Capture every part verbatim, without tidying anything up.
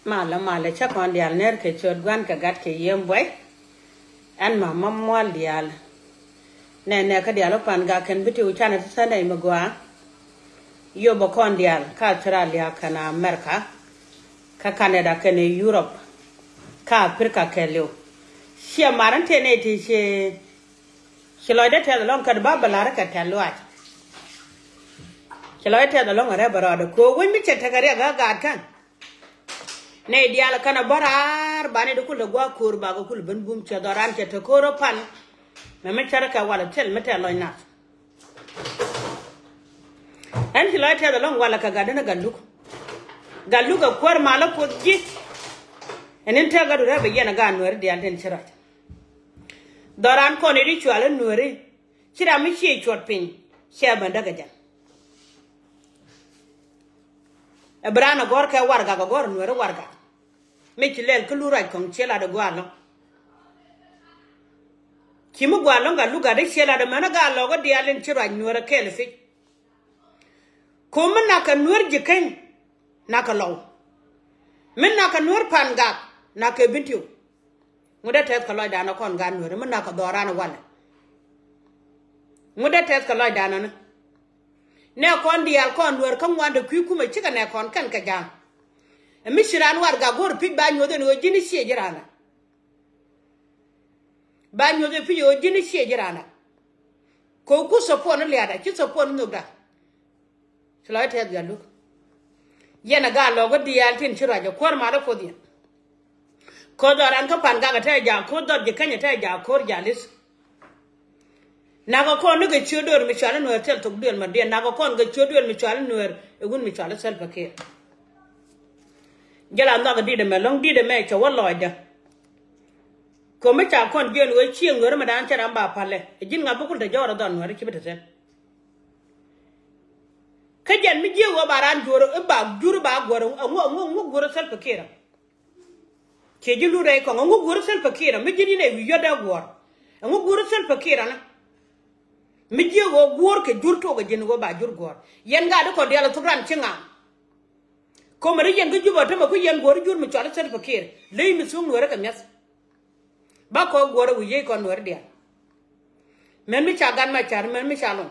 Malä malä, cä kɔn diaal ner kɛ ciöt Gua̱n kɛ Gat kɛ Yiëë Buay. Ɛn ma ma mual diaal. Nɛ nɛ kä diaal wä Pangak kɛn bi ti wä canɛ ti Sunday mi gɔaa. Yop bä kɔn diaal kä Australia kɛn America, kä Canada kɛn Europe, kä Africa kɛɛliw. Ciɛ mar in tëë nɛy ti ci, ci lɔcdä tɛth ɛlɔ̱ŋ kɛn ba bä la̱r kɛ tɛth luaac. Ci lɔcdä tɛth ɛlɔ̱ŋ rɛp bä rɔɔdɛ ko̱o̱k wec mi cɛ tekɛ riɛk kä gaat kän. Nɛy diaal kɛn a bä raar banɛ di kul te gua̱a̱k ko̱o̱r bakɛ kul ben bum cɛ dhɔran cɛ te ko̱o̱r ɔ pan. Mɛ mi cärä kɛ walɛ thil mi tɛth lɔc nath. Ɛn ci lɔc tɛth ɛlɔ̱ŋ walɛ kɛ gat den ɛ Gat Luk. Gat Luk ɛ kuäär malä Kuoth ji̱. Ɛn in tɛk gat du rɛp ɛ yɛn ɛ gaat Nuääri diaal tin ci ruac. Dhɔran kɔn i̱ di cual i̱ Nuääri. Ci ram mi ciɛ cuɔt piny cɛ ben däk ɛ jɛn. Ɛ bi raan ɛ gɔ̱r kɛ warɛgak ɛ gɔ̱r Nuääri warɛgak. Mi ci lɛl kä lu ruac kɔŋ ciɛ lat ɛ gɔaa lɔ̱ŋ. Ci mi gɔaa lɔ̱ŋ Gat Luk gat i̱ ciɛ lat ɛ mɛn ɛ gaat lɔk ɛ diaal in ci ruac Nuäär ɛ kɛɛl i̱ thiec. Ko̱ mi nak kɛ Nuäär ji̱ keny nak kɛ Lɔw. Mi nak kɛ Nuäär Pangak nak kɛ Bentiu. Ŋut dee tɛth kɛ lɔcdan ɛ kɔn gaat Nuäär mi nak kɛ dhɔran ɛ walɛ. Ŋut dee tɛth kɛ lɔcdan ɛ ni. Nɛ kɔn diaal kɔn Nuäär kä ŋuan de kui̱ kumɛ cikɛ nɛ kɔn kɛn kɛ ja̱a̱ŋ. Ɛ mi ci raan warɛgak go̱r pi̱c ba nyuɔth ɛn ɣöö ji̱n i̱ ciɛ ji̱ raan ɛ. Ba nyuɔth ɛ pi̱c ɣöö ji̱n i̱ ciɛ ji̱ raan ɛ. Kɛ ku support ni lia̱a̱dä ci support ni nhökdä. Ci lɔc tɛth Gat Luk. Yɛn ɛ gaat lɔk kä diaal tin ci ruac ɛ kuäär malä Kuoth yɛn. Ko̱r dhɔran kä Pangak ɛ tɛth jaak ko̱r dhɔr ji̱ keny ɛ tɛth jaak ko̱r ja̱ li̱th. Nakɛ kɔn ni kɛ ciöt duël mi cual i̱ Nuäär thil thok duël ma diɛn nakɛ kɔn kɛ ciöt duël mi cual i̱ Nuäär ɛ wut mi cual i̱ Salva Kiir. Jɛ la nhɔk di̱t ɛmɛ lɔ̱ŋ di̱t ɛmɛ cɛ wä lɔcdä. Ko̱ mi ca kɔn jiɛn ɣöö cieŋ Nuäär mi daan cɛ ram ba palɛ ɛ ji̱n ŋa̱p bi kul te jɔɔr ɛ dhɔr Nuäär ci bi te thil. Kä jɛn mi jiɛk ɣöö ba raan juɔr i̱ ba jur ba guɔ̱r ɛŋu ɛŋu ɛŋu guɔ̱r i̱ Salva Kiir. Ciɛ ji̱ lut rɛy kɔŋ ɛŋu guɔ̱r i̱ Salva Kiir mi ji̱n in ɛ wi̱i̱ yɔ̱t dee guɔ̱r. Ɛŋu guɔ̱r i̱ Salva Kiir ɛnɛ. Mi jiɛk ɣöö guɔ̱r kɛ jur tok ɛ ji̱n ɣöö ba jur guɔ̱r. Yɛn gaat i̱ kɔn diaal ɛ thok ran ci ŋa̱a̱ŋ. Ko̱mɛ ri yɛn kä Jubɛ tämɛ ku yɛn guɔ̱r i̱ jur mi cual i̱ Salva Kiir. Ley mi thuŋ Nuäärä kɛ mi̱eth. Ba kɔn guɔ̱r ɛ wi̱i̱ yiey kɔn Nuäärä diaal. Mɛn mi ca Gat Macar mɛn mi ca lɔŋ.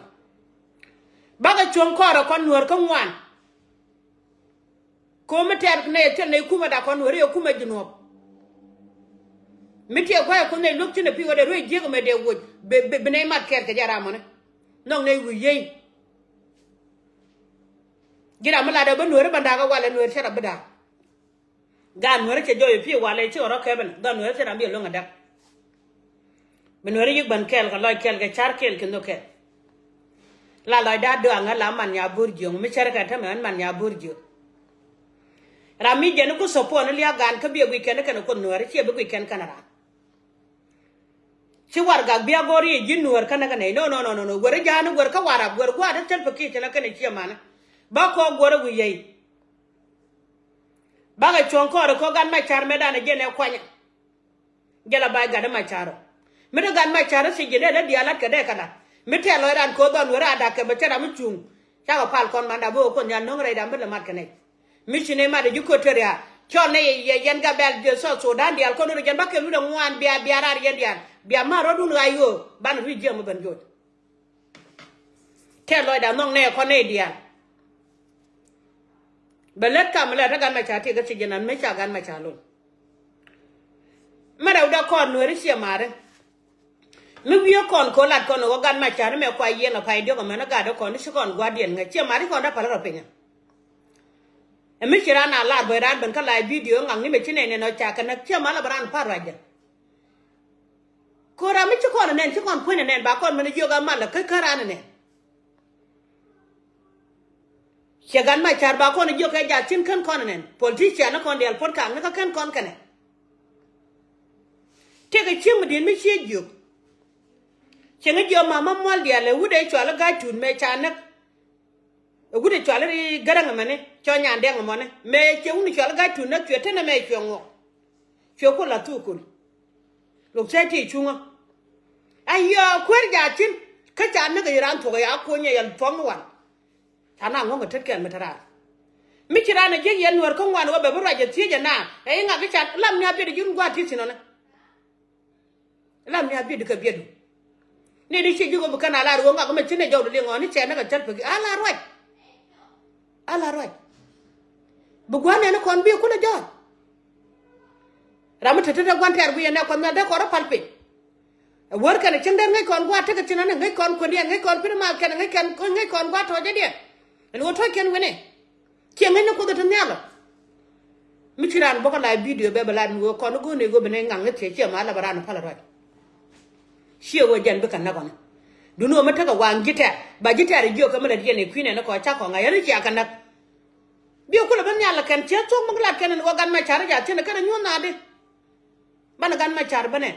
Bakɛ cuɔ̱ŋ kɔɔrɛ kɔn Nuäär kä ŋuan. Ko̱ mi tɛ̈r nɛy thil nɛy kumɛ dak kɔn Nuääri ɛ kumɛ ji̱ nuɔ̱ɔ̱p. Mi tiɛ gua̱a̱c ɛ kuoth nɛy luäk ci nɛ pi̱i̱ ɣöö dee ruëëc jiäk ɛmɛ dee woc bi, bi, bi nɛy mat kɛɛr kɛ jɛ ram mɔni. Nhɔk nɛy wi̱i̱ yiey. Ji̱ ram mi latdɛ bä Nuääri bä da̱a̱k ɛ walɛ Nuääri cä rɔ bi da̱a̱k. Gaat Nuääri cɛ jɔɔc ɛ pi̱i̱ walɛ ci ɣɔr ɔ kɛpɛn gaat Nuääri cɛ ram bi ɛ luäŋ ɛ da̱k. Bi Nuääri yi̱k bän kɛɛl kɛ lɔc kɛɛl kɛ ca̱r kɛɛl kɛ nhök kɛɛl. La lɔcda döaŋä la man nya bo̱r jiöŋ mi cärkɛ tämɛ ɣän man nya bo̱r jiöŋ. Ram mi jɛn ku support ni liak gan kä biɛ guic kɛn kɛn kuoth Nuääri ciɛ bi guic kɛn kɛn ran. Ci warɛgak bia gɔ̱r i̱ ji̱n Nuäär känä kɛ nɛy no no no no no guäri ja̱a̱ni guäri kä warap guäri gua̱a̱ri thil pɛ ki̱i̱ thilä kɛn i̱ ciɛ manä. Ba kɔɔk guäri wi̱i̱ yey. Bakɛ cuɔ̱ŋ kɔɔri kɔ Gat Macar mɛ danɛ jɛn ɛ kuanyɛ. Jɛ la ba̱a̱c Gat Macar ɔ. Mi te Gat Macar ɔ thiec jɛ dee dee diaal lat kɛ dee kɛ lat. Mi tɛ̈r lɔc ran ko̱o̱th dhɔn wee ran da̱k kɛ bɛ cɛ ram mi cuŋ. Cakɛ pal kɔn man da̱k bi wä kuɔth nhial no̱ŋ rɛy ram bi lɛ mat kɛ nɛy. Mi ci nɛy mat ɛ ji̱ ko̱t te ria̱a̱ cɔl nɛy yɛ yɛn Gabɛl jɛ South Sudan diaal kɔn wä rɛ jɛn bakɛ luut ɛ ŋuan bia bia rar yɛn diaal. Bia mat rɔ̱dun ɣa̱c ɣöö banɛ rui̱c jiɛm ɛ ben joc. Tɛ̈r lɔcda nhɔk nɛy kɔn nɛy diaal. Bɛ lät kam lɛ te Gat Macar ti kä ci jɛn an mi ca Gat Macar lo̱l. Mi rɛwdɛ kɔn Nuääri ciɛ ma̱a̱ri. Mi wiee kɔn ko̱ lat kɔn ɣöö Gat Macar ni mɛ kua yiɛn ɔ pay diɔ̱k ɛmɛn ɛ gat ɛ kɔn ni ci kɔn gua̱diɛn ŋäc ciɛ ma̱a̱ri kɔn dee päl rɔ piny. Ɛ mi ci raan a lar bä raan ben kä live video ŋa̱k ni mɛ ci nɛn nɛn ɔ ca kɛ näk ciɛ ma̱a̱l ɛ bɛ raan pa̱r ruacdɛ. Ko̱ ram mi ci kɔn ɛ nɛn ci kɔn puɔ̱ny ɛ nɛn ba kɔn mɛn ɛ jiök a mal ɛ kä kä raan ɛ nɛn. Ciɛ Gat Macar ba kɔn jiök kɛ jath cin kän kɔn nɛn politician ni kɔn diaal puɔ̱t kaak ni kä kän kɔn kɛnɛ. Tëëkɛ cieŋ mi di̱i̱t mi cië jiök. Cieŋ jiök ma ma mual diaal ɛ wut ɛ cual i̱ ga̱a̱c tuut mɛ ca näk. Ɛ wut ɛ cual i̱ Gäräŋ ɛmɛni cɔ nyan dɛŋ ɛmɔni mɛ ciɛ wun i̱ cual i̱ ga̱a̱c tuut näk cuɛ tenɛ mɛ cuɛ ŋuɔk. Cuɛ ku la thukul. Lok cä ti cuŋä. Ayɔ kuer ja̱ cin kä ca näk a yi raan thuɔ̱k a ya kuɔ̱ny a yɛl thuɔ̱k mi wan. Ca na ŋuɔ̱ŋ a tet kɛl mi te raar. Mi ci raan ɛ jiäk yɛn Nuäär kä ŋuan ɣöö bɛ bi ruac ɛ thiec ɛ naath ɛ i̱ ŋak i̱ cat lam ni a biɛt ji̱n gua̱a̱th ti thi̱n ɔnɛ. Lam ni a biɛt kɛ biɛtdu. Ni di ci ji̱ ɣöö bi kɛn a lar ɣöö ŋak mɛ ci ni jɔwdu liŋ ɣɔn i̱ cɛ ni kɛ thäl pek a la ruac. A la ruac. Bi gua̱a̱th nɛn i̱ kɔn bi kulɛ jɔɔc. Ram mi te te te gua̱n tɛɛr guiyɛ nɛ kɔn nhial dee kɔn rɔ pal piny. Ɛ wär kɛn cieŋ dee ŋäc kɔn gua̱a̱th tekɛ cin ani ŋäc kɔn kuändiɛn ŋäc kɔn pin math kɛn ŋäc kɔn ŋäc kɔn gua̱a̱th tɔ̱ɔ̱cädiɛn. Ɛn ɣöö tɔ̱ɔ̱c kɛn wi̱ni. Ciɛ ŋäc ni Kuoth ɛ te nhial ɔ. Mi ci raan bɔkä la bidio bɛ bɛ la ni ɣöö kɔn i̱ go̱o̱r ni ɣöö bi ni ŋaŋ ni thiec ciɛ ma la bɛ raan pal ruac. Ciɛ ɣöö jɛn bikɛ näk ɔni. Duŋni ɣöö mi tekɛ waŋ ji̱ tɛ̈r ba ji̱ tɛ̈r jiök kɛ mi lät yɛn i̱ kui̱n ɛn kɔc cakɔ ŋa̱c ɛn i̱ cia kɛ näk. Bi kulɛ bi nhial kɛn ciɛ thuɔ̱k mi lat kɛn ɛn ɣöö gan mɛ ca̱r i̱ ca thi̱n kɛn ɛ nyuɔ̱th naatdi. Banɛ gan mɛ ca̱r bänɛ.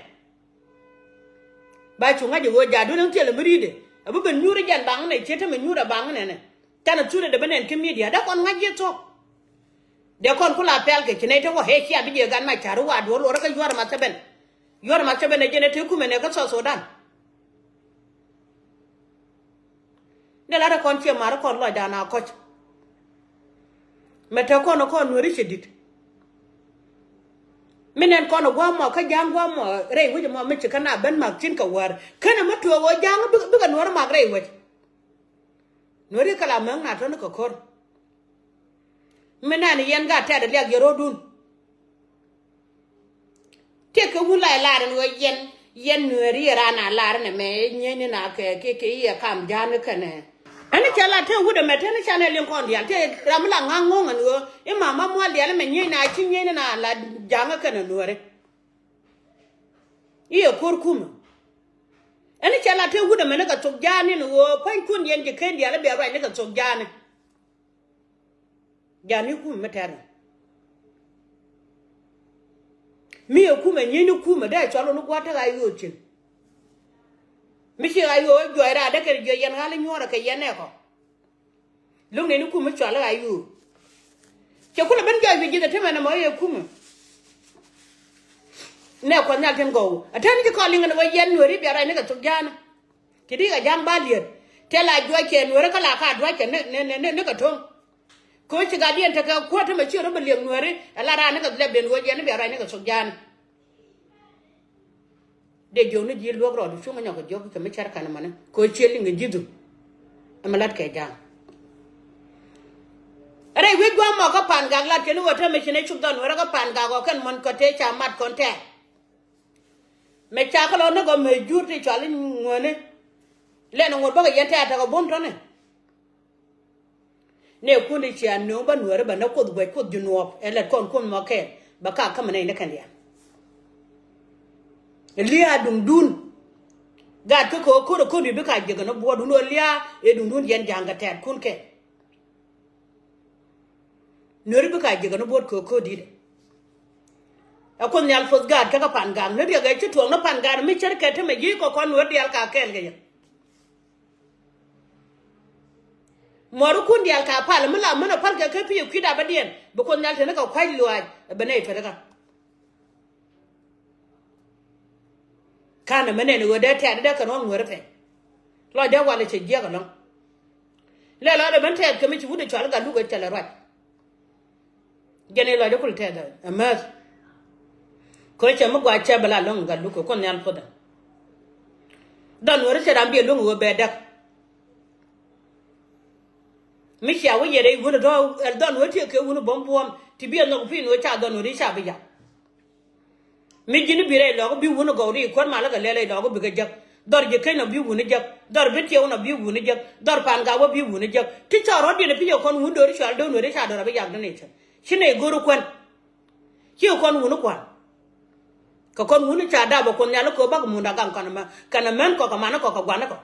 Ba cu ŋa̱c ɛ ɣöö ja̱a̱ duel in thilɛ mi ri̱i̱dɛ ɛ bi ben nyuur i̱ jɛn baŋ nɛ ciet tämɛ nyuur ɛ baŋ nɛnɛ. Canɛ thurɛ dee bä nɛn kä midia dee kɔn ŋa̱c ji̱ thuɔ̱k. Dee kɔn ku la pɛl kɛ ci nɛy te wä ëë cia bi jiɛ gan mɛ ca̱r i̱ wa duɔ̱ɔ̱r luɔrä kä yuɔ̱ɔ̱r ma thäbɛn. Yuɔ̱ɔ̱r ma thäbɛn ɛ jɛn ɛ te kumɛ nɛ kä South Sudan. Dee lat ɛ kɔn ciɛ mar ɛ kɔn lɔcdan a kɔc. Mɛ te kɔn ɛ kɔn Nuääri cɛ di̱t. Mi nɛn kɔn ɛ gua̱a̱mɔ kä ja̱a̱ŋ gua̱a̱mɔ rɛy wec ɛmɔ mi ci kä na ben ma̱k cin kɛ wäär. Känɛ mi tuɔɔk ɣöö ja̱a̱ŋ bikɛ Nuääri mak rɛy wec. Nuääri kɛ la mäk na tɔ̱ni kɛ ko̱r. Mi nɛn yɛn gat tɛ̈t ɛ liak yɛ ro̱dun. Tiɛɛkɛ wun la ɛ lar ɛn ɣöö yɛn yɛn Nuääri ɛ raan a lar ɛn ɛmɛ nyieyni na kɛ kɛ kɛ i̱ ɛ kam ja̱a̱ŋ kɛnɛ. Ɛn i̱ cɛ la te wut ɛmɛ te ni canɛ liŋ kɔn diaal te ram mi la ŋa̱ŋ ŋo̱o̱ŋ ɛn ɣöö i̱ mama mual diaal ɛmɛ nyieyni a ci nyieyni na la ja̱a̱ŋ kɛnɛ Nuääri. I̱ ɛ ko̱r kumä. Ɛn i̱ cɛ la te wut ɛmɛ ni kɛ thok ja̱a̱ŋ ni ɛn ɣöö pua̱nykun yɛn ji̱ ken diaal i̱ bia ruac ni kɛ thok ja̱a̱ŋ ni. Ja̱a̱ŋ ni kumä mi tɛ̈r ni. Mi ɛ kumä nyieyni kumä dee cɔl ɣän i̱ gua̱a̱th te ɣa̱c ɣöö cin. Mi ci ɣa̱c ɣöö juɔc raadä kɛ juɔc yɛn ɣa̱l i̱ nyuɔ̱ɔ̱rä kɛ yɛn nɛɛkɔ. Lo̱ŋ nɛni kumä cɔal i̱ ɣa̱c ɣöö cɛ kulɛ ben jɔc wi̱c ji̱th ɛ te mɛn ɛmɔ i̱ ɛ kumä. Nɛ kuɔth nhial tin gɔw ɛ te ni ci kɔn liŋ ɛn ɣöö yɛn Nuääri bia ruac ni kɛ thok ja̱a̱ŋ ni. Ti di kɛ ja̱a̱ŋ ba liet tɛ la juɔc kɛ Nuääri kä la ka dua̱c kɛ ni ni ni ni kɛ to̱ŋ. Kɛ ɣöö ci gatdiɛn tekɛ kuäär tämɛ ciö rɔ bɛ liɛk Nuääri ɛ la raan ni kɛ lɛpden ɣöö jɛn ni bia ruac ni kɛ thok ja̱a̱ŋ ni. Dee jiök ni ji̱ luäk rɔɔdu cuŋ nyɔk kɛ jiök kɛ mi cär kɛn mani kɛ ɣöö cië liŋ ji̱thu. Ɛmɛ la̱t kɛ ja̱a̱ŋ. Rɛy wi̱c gua̱a̱mɔ kä Pa̱a̱n Gak lat kɛn ɣöö tämɛ ci ni cuk dhɔn Nuääri kä Pa̱a̱n Gak ɣɔɔ kɛn mɔn kɔ tëë ca mat kɔn tɛɛr. Mɛ ca kä lɔ ni gɔm mɛ jur ti cual i̱ ŋuäni. Lɛn ŋuɔ̱t bäkɛ yɛn tɛ̈r tekɛ buɔ̱m tɔ̱ni. Nɛ kun i̱ cia nööŋ bä Nuääri bä nä Kuoth guɛc Kuoth Junuɔɔp ɛ lɛt kɔn kun mɔ kɛɛl bä ka kämɛ nɛy ni kɛn diaal. Liaa duŋdun. Gaat kä kɛ ɣöö ko̱r ɛ ko̱r di̱t bikɛ a jiäk kɛn ɛ buɔ̱ɔ̱t wun ɣöö liaa ɛ duŋdun yɛn ja̱a̱ŋ kɛ tɛ̈t kun kɛɛl. Nuääri bikɛ a jiäk kɛn ɛ buɔ̱ɔ̱t kɛ ɣöö ko̱r di̱t ɛ. Ɛ Kuoth Nhial puɔth gaat kä kä Pa̱a̱n Gak ni riɛk ɛ ci tuɔɔk ni Pa̱a̱n Gak mi cär kɛ te mɛ ji̱ kɔ kɔn Nuääri diaal ka kɛɛl kɛ yɛ. Muɔrikun diaal ka pal mi la män a pal kɛ kä pi̱i̱ kui̱da bädiɛn bi Kuoth Nhial te ni kɛ kua̱c luaac ɛ bɛ nɛy tuɛt kä. Ka̱n ɛmɛ nɛn ɣöö dee tɛ̈t dee kɛ ruɔ̱ŋ Nuääri pɛn. Lɔcdɛ walɛ cɛ jiäk ɛlɔ̱ŋ. Lɛ lɔcdɛ ben tɛ̈t kɛ mi ci wut ɛ cual i̱ Gat Luk ɛ cɛ lɛ ruac. Jɛn i̱ lɔcdɛ kul tɛ̈th ɛ määth. Kɛ cɛ mi gua̱a̱c cɛ bɛ la luäŋ Gat Luk kɛ Kuoth Nhial puɔ̱th ɛ. Dhɔn Nuääri cɛ ram biɛ luäŋ ɣöö bɛ däk. Mi cia wä yɛ rɛy wun ɛ tɔ̱ ɛ dhɔn Nuääri tiɛ kɛ wun ɛ buɔ̱m buɔ̱ɔ̱m ti biɛ nhɔk pi̱i̱n ɣöö ca dhɔn Nuääri ca bi ya̱k. Mi ji̱n i̱ bi rɛy lɔɔk i̱ bi wun i̱ gɔw ri kuäär malä kɛ lɛl rɛy lɔɔk i̱ bikɛ jäk. Dhɔr ji̱ keny nɔ bi wun i̱ jäk. Dhɔr bi tiɛw nɔ bi wun i̱ jäk. Dhɔr Pa̱a̱n Gak wä bi wun i̱ jäk. Ti cɔɔr rɔ̱diɛn i̱ pi̱c ɛ kɔn wun do̱ri cual do̱r nueeri ca dɔr a bi yak däni cä. Ci nɛy go̱r i̱ kuän. Ci kɔn wun i̱ kua̱n. Kɛ kɔn wun i̱ ca dap ɛ Kuoth Nhial i̱ kööp bak munda gaŋ kɔn ɛmɛ kɛnɛ män kɔk kɛ man i̱ kɔk kɛ gua̱n i̱ kɔk.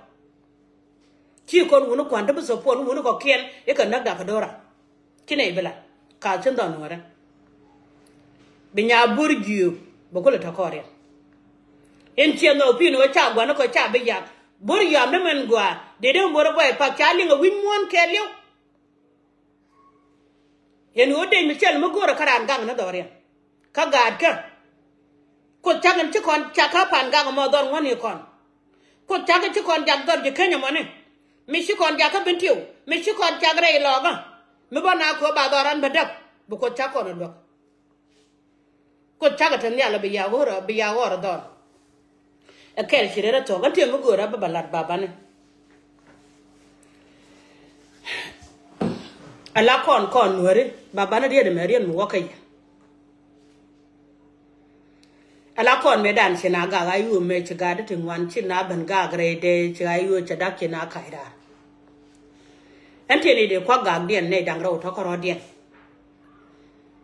Ci kɔn wuni kua̱n ti bi support ni wuni kɔ̱kiɛn i̱ kɛ näk da̱k kɛ do̱ra. Ci nɛy bi la ka cin dhɔn nuɔ̱ɔ̱rä. Bi nya bo̱r jiöök bɛ kulɛ tɔ̱ kɔɔriɛn. In ciɛ nhɔk pi̱i̱n ɣöö ca gua̱n ni kɔ ca bi yak bo̱r yɔam ni mɛn gua̱a̱ dee dee bo̱r ɛ buay pak ca liŋ ɛ wi̱c muɔ̱ɔ̱n kɛɛliw. Yɛn ɣöö dec mi cɛl mi go̱o̱rä kä raan gaŋ ni dhɔriɛn. Kä gaatkä. Kuoth cak in ci kɔn cak kä Pa̱a̱n Gak ɛmɔ dhɔr ŋuɔ̱tni kɔn. Kuoth cak in ci kɔn jak dhɔr ji̱ keny ɛmɔni. Mi ci kɔn jak kä Bentiu. Mi ci kɔn cak rɛy lɔɔkä. Mi bä na kɛ ɣöö ba dhɔran bä däk, bi Kuoth cak kɔn ɛ luäk. Kuoth cakɛ te nhial bi ya ɣöör, bi ya ɣɔr dhɔr. Ɛ kɛl ci rɛl ɛ thok, ɣän tëë mi göörä bä bä lat babani. Ala kɔn kɔn Nuääri, babani riet ɛmɛ riet mi wä kä yɛ. Ala kɔn mëëdan ci na gak a yuu mëë ci gat ti ŋuan ci na ben gak rɛydɛ ci a yuu cɛ dak ci na kac raar. Ɛn tëë ni dee kuak gakdiɛn nɛy da̱ŋ rɛw tɔ̱ kärɔ̱diɛn.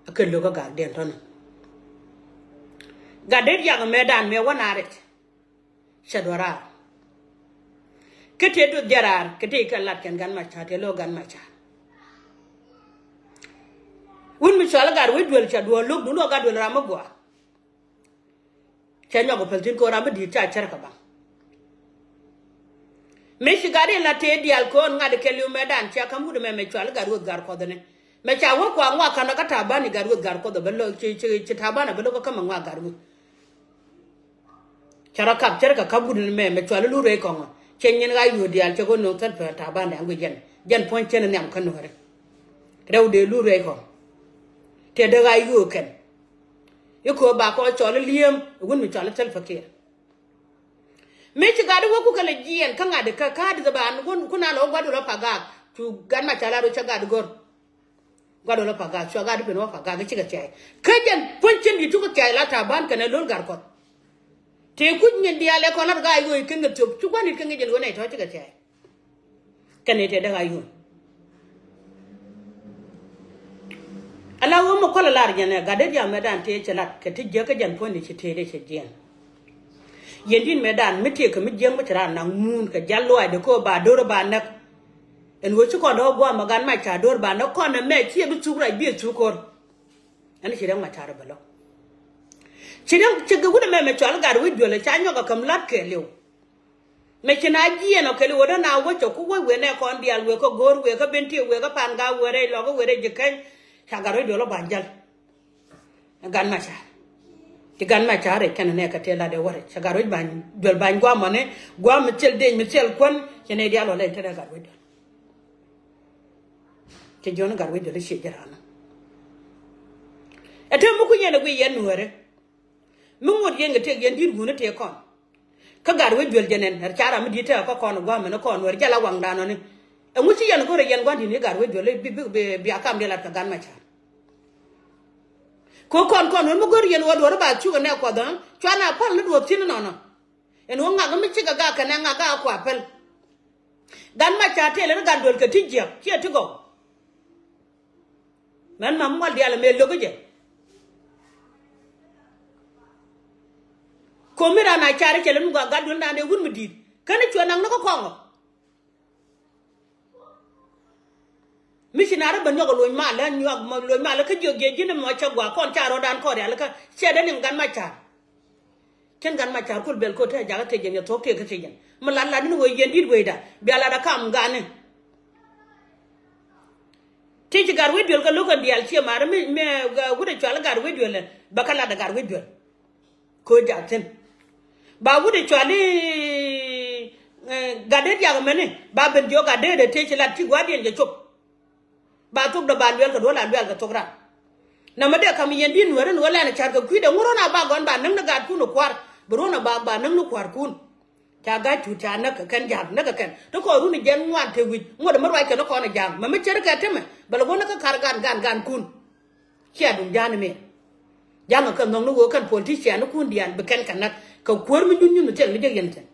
A kɛ lo̱k kä gakdiɛn tɔ̱nɛ. Gat det yak mëëdan mëë wä na rɛc. Cɛ duɔ̱r raar. Kä tëë duɔth jɛ raar kä tëë kɛ lat kɛn gan mac ca̱a̱r tëë lo̱k gan mac ca̱a̱r. Wun mi cɔal i̱ gat wec duel cɛ duɔ̱ɔ̱r lo̱k dun luɔk gat duel ram mi gɔaa. Cɛ nyɔk kɛ päl thi̱n kɛ ɣöö ram mi di̱i̱t ca cär kɛ baŋ. Mëë ci gat in la tëë diaal kɛ ɣöö ŋa̱t kɛ li̱w mëëdan cia ka̱m wut ɛmɛ mɛ cɔal i̱ gat weth gat kuɔth ɛnɛ. Mɛ ca wä kua ŋuak ka̱n kä Taban i̱ gat weth gat kuɔth ɛ bä lo̱k ci, ci, ci Taban ɛ bä lo̱k kä kämɛ ŋuak gat weth. Ca rɔ kap cär kɛ kap wut ni mɛ mɛ cual i̱ lur rɛy kɔŋ. Cɛ nyin ɣa̱c yuɔ̱ɔ̱r diaal cɛ kɛ no̱o̱ŋ thil pɛn Taban dɛ ŋuic yɛn. Jɛn puɔ̱ny cɛn nhiam kä Nuääri. Rɛw dee lur rɛy kɔŋ. Tëë dee ɣa̱c yuɔ̱ɔ̱r kɛn. I̱ köö ba kɔ cɔl i̱ li̱em i̱ wun mi cɔl i̱ Salva Kiir. Mi ci gat i̱ wä ku kɛ lɛ jiɛɛn kä ŋa̱t i̱ kä ka̱a̱t i̱ dhɛ ba kun, kun a lɛ wä gua̱du lɔ Pagak. Cu gat ma ca la ro cä gat i̱ gör. Gat wä la Pagak, cua gat i̱ ben wä Pagak i̱ cikɛ thia̱a̱c. Kä jɛn puɔ̱ny cin di̱t cukɛ thia̱a̱c la Taban kɛnɛ lo̱l gat kuɔth. Tëë kuc nyin diaal ɛ kɔn lat gat i̱ ɣöö i̱ kɛ ŋi̱th thiop, cu gua̱n i̱ kɛ ŋi̱c jɛn ɣöö nɛy tɔ̱ cikɛ thia̱a̱c. Kɛnɛ tëë däk a yun. Ala ɣöö mɛ kuäl a lar jɛn ɛ gat dee diaal mɛ dan tëë cɛ lat kɛ ti jiäk kä jɛn puɔ̱ny di ci tëë dee cɛ jiɛn. Yɛn di̱t mɛ dan mi tëë kɛ mi jiäk mi ci raan naŋ muun kɛ jal luaac dee köö ba do̱r ba näk. Ɛn ɣöö ci kɔn dɔ̱k gua̱a̱m ɛ gan mac ca̱a̱r do̱r ba näk kɔn ɛmɛ ciɛ bi thuk rac bi ɛ thuk ko̱r. Ɛn ci riɛk mac ca̱a̱r ɛ bɛ lɔ. Ci riɛk ci gɛ wut ɛmɛ mɛ cual gat wi̱c duël ɛ ca nyɔk ɛ käm la̱t kɛɛliw. Mɛ ci na jiɛɛn ɔ kɛɛliw ɣöö dee na wec ɔ ku wec wëë nɛ kɔn diaal wëë kä go̱o̱r wëë kä ben tiëë wëë kä pan ga̱a̱ wëë rɛy lɔk wëë rɛy ji̱ kɛny. Ca gat wi̱c duël ɔ ba̱ny jäl. Ɛ gan mac ca̱a̱r. Ci gan mac ca̱a̱r rɛc kɛn nɛ kɛ tëë lat ɛ wä rɛc. Ca gat wi̱c ba̱ny duël ba̱ny gua̱a̱m ɔni gua̱a̱m mi thil dec mi thil kuän. Ci nɛy diaal ɔ lɛny te dee gat wi̱c duël. Cɛ jiɔn gat wec duel i̱ ciɛ ji̱ raan. Ɛ te mi ku yɛn ɛ guiy yɛn nueeri. Mi ŋot yɛn kɛ tëk yɛn di̱t wuni tëë kɔn. Kä gat wec duel jɛ nɛn ɛ ca ram mi di̱t tëë kä kɔn ɛ gua̱a̱mɛn ɛ kɔn nueeri jɛ la waŋdan ɔni. Ɛŋu ci yɛn go̱rɛ yɛn gua̱ndi̱n i̱ gat wec duel i̱ bi bi bi bi a kam diɛ lat kɛ gat mac ca̱a̱r. Kɛ kɔn kɔn wun mi go̱r yɛn wä duɔ̱r i̱ ba cuk ɛ nɛ kuɔth ɛ cuan a päl ni duɔ̱ɔ̱p thi̱n inɔnɔ. Ɛn wä ŋak mi cikɛ gak kɛnɛ ŋak gak kua päl. Gan mac ca̱a̱r tëë lɛ ni gan duel kɛ ti jiäk ciɛ ti gɔw. Mɛn mam mual diaal ɛmɛ lo̱k jɛ. Ko̱mi raan a car icɛ lɛ mi gɔaa gat duel naan dee wut mi di̱i̱t kɛn i̱ cuɛ naŋ ni kä kɔŋɔ. Mi ci naar i̱ ben nyɔk ɛ lo̱ny mal lä nyuak lo̱ny mal lä kä jiök jiɛ ji̱n ɛmɔ cɛ gɔaa kɔn ca rɔ̱dan kɔn rial kä cɛ dee niŋ gan mac ca̱a̱r. Cɛn gan mac ca̱a̱r kul bɛl ko̱ te jakä thiec jɛn yɛ thuɔ̱k tëë kä thiec jɛn mi lat lat ni wee yɛn di̱t wecda bia lat a kam gani. Ti ci gat wec duel kä lo̱k kɛn diaal ciɛ ma̱a̱r mi mi wut ɛ cual gat wec duel bɛ kä lat ɛ gat wec duel. Ko̱ jak thi̱n ba wut ɛ cual i̱ gat dee diak mɛni ba ben jiɔk gat dee dee tëë ci lat ci gua̱a̱diɛn jɛ cop. Ba thok dɔ ba luɛl kɛ duɔl a luɛl kɛ thok ran. Nɛmɛ dee kam yɛn di̱t nuɛɛri ni wä lɛn a ca̱r kɛ kui̱dɛ ŋu ruɔ̱n a ba gɔn ba näk ni gaatkun ɛ kua̱r. Bi ruɔ̱n a ba ba näk ni kua̱rkun. Ca ga̱c tuut ca näk kɛ kɛn ja̱a̱k näk kɛ kɛn ti kɔn run ɛ jɛn ŋuan te wi̱c ŋuɔ̱t ɛmɛ ruac kɛn ni kɔn ɛ ja̱a̱k mɛ mi cär kɛ temɛ. Bɛ lɛ wä näk kä ka̱r gan gan gankun. Cia duŋ ja̱a̱n ɛmɛ. Ja̱a̱ŋ ɛ kɛ nhɔk ni ɣöö kɛn politician ni kun diaal bi kɛn kɛ näk kɛ kuäär mi nyuny nyuny mi thil mi jek yɛn thi̱n.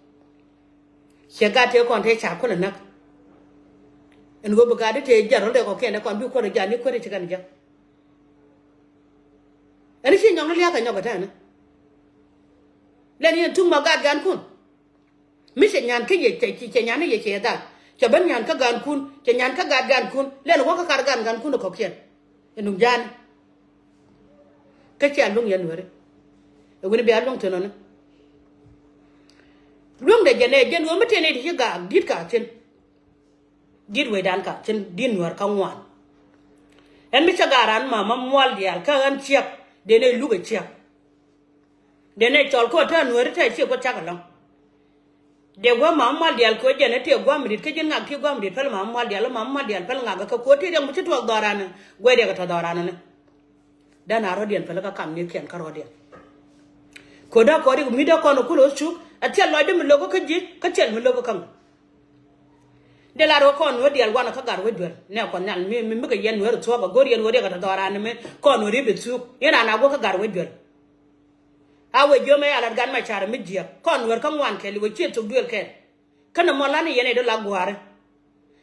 Ciɛ gat tëë kɔn tëë ca kulɛ näk. Ɛn ɣöö bi gat i̱ tëë jiɛn rɔ̱l dee kɔ̱kiɛn dee kɔn bi kuäär ja̱a̱n ni kuäär i̱ ci kɛn jek. Ɛn i̱ ci nyɔk ni lia̱a̱ kɛ nyɔk ɛ tɛ̈ɛ̈ni. Lɛn yɛn thuŋ ma gat gankun. Mi cɛ nyan kä yɛ cɛ cɛ nyan ni yɛ cɛ dhal. Cɛ ben nyan kä gankun cɛ nyan kä gat gankun lɛn wä kä kar gan gankun kɔ̱kiɛn. Ɛn duŋ ja̱a̱ni. Kä cia luŋ yɛn nuɛri. Ɛ wini bia luŋ thin ɔni. Luŋ dɛ jɛn ɛ jɛn wä mi tëë ni ti ci gaak di̱t ka thin. Di̱t wecdan ka thin di̱t nuɛr kä ŋuan. Ɛn mi cä gaak ran ma ma mual diaal kä ɣän ciɛk dee ni luk ɛ ciɛk. Dee nɛ cɔl kɔ te nueeri te ciɛ kuɔth cak ɛlɔ̱ŋ. Dee gua̱a̱th mama mual diaal kɛ ɣöö jɛn ɛ tëë gua̱a̱th mi di̱t kä ji̱n ŋak tëë gua̱a̱th mi di̱t päl mama mual diaal, mama mual diaal päl ŋak kä kɛ ɣöö tëë riɛk mi ci tuɔɔk dhɔranɛ, gua̱a̱th riɛk tɔ̱ dhɔranɛ ni. Dee na rɔ̱diɛn päl kä kam ni kiɛn kä rɔ̱diɛn. Kɛ ɣöö dee kɔn riɛk mi dee kɔn kulɛ cuk, ɛ thil lɔcdä mi lo̱k kä ji̱, kä thil mi lo̱k kä ŋ. Dee lar ɣöö kɔn nuäär diaal wanɛ kä gat wec duel. Nɛ kɔn nhial mi, mi, mi kɛ yɛn nuäär thuɔ̱k, a go̱r yɛn ɣöö riɛk tɔ̱ dhɔranɛ mi, kɔn nuäär i̱ bi thuk. Yɛn an a gua̱a̱th kä gat wec duel. A wee jiöm ɛ a lat Gat Macar mi jiäk. Kɔn nuäär kä ŋuan kɛɛliw ɛ ciɛ thok duël kɛn. Kä nɔmɔ lan i̱ yɛn ɛ dee la gua̱a̱ri.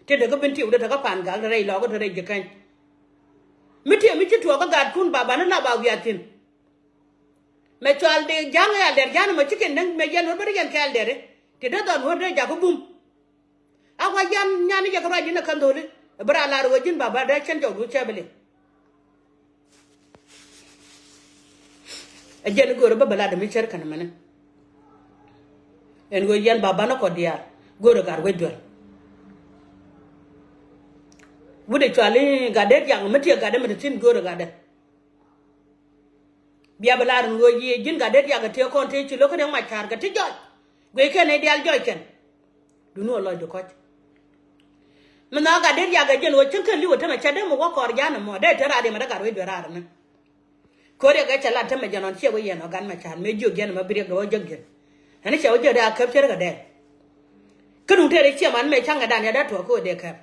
Tin te kä Bentiu, dee te kä Pangak, te rɛy Lɔɔk, te rɛy Jikäny. Mi tiɛ mi ci tuɔɔk kä gaatkun ba, ba ni la ba wiaa thi̱n. Mɛ cɔal dee ja̱ŋ ɛ Aldɛr, ja̱ŋ mɛ ci kɛn näŋ mɛ yɛn wä bä ri yɛn kɛ Aldɛr. Ti dee dhɔn wä dee jakä bum. A wa yan nyan ni jɛ kɛ ruac in a kän dho̱li. Bä ra lar wä ji̱n baba dee cɛn jɔk du cɛ bi liŋ. Ɛ jɛn i̱ go̱o̱rä bä bä lat mi cär kɛn mɛnɛ. Ɛn ɣöö yɛn baba ni kɔ diaal go̱o̱rä gat wec duel. Wut ɛ cual i̱ gat dee riak mi tiɛ gat dee mi ti thi̱n go̱o̱rä gat dee. Bia bi lar ɛn ɣöö yiëë ji̱n gat dee riak ɛ tëë kɔn tëë ci lo̱k kä Riɛk Macar kɛ ti jɔc. Guic kɛn ɛ diaal jɔc kɛn. Duni ɣä lɔcdu kɔc. Mi nhɔakä gat dee riak ɛ jɛn ɣöö cäŋ kɛn li̱w ɛ tämɛ cɛ dee mi wä kɔɔr ja̱a̱n ɛmɔ dee te raar yɛ mɛ dee gat wec duer raar ɛnɛ. Ko̱r riɛk ɛ cɛ lat tämɛ jɛn ɣɔn ciɛ wä yɛn ɔ Gat Macar mëë jiök jɛn ɛmɛ bi riɛk dee wä jäk jɛn. Ɛn cɛ wä jiök dee a käp cär kɛ dɛɛl. Kä duŋ tëë rɛ ciɛ man mëë ca̱ŋ ɛ dan ya dee tuɔɔk kä wä dee käp.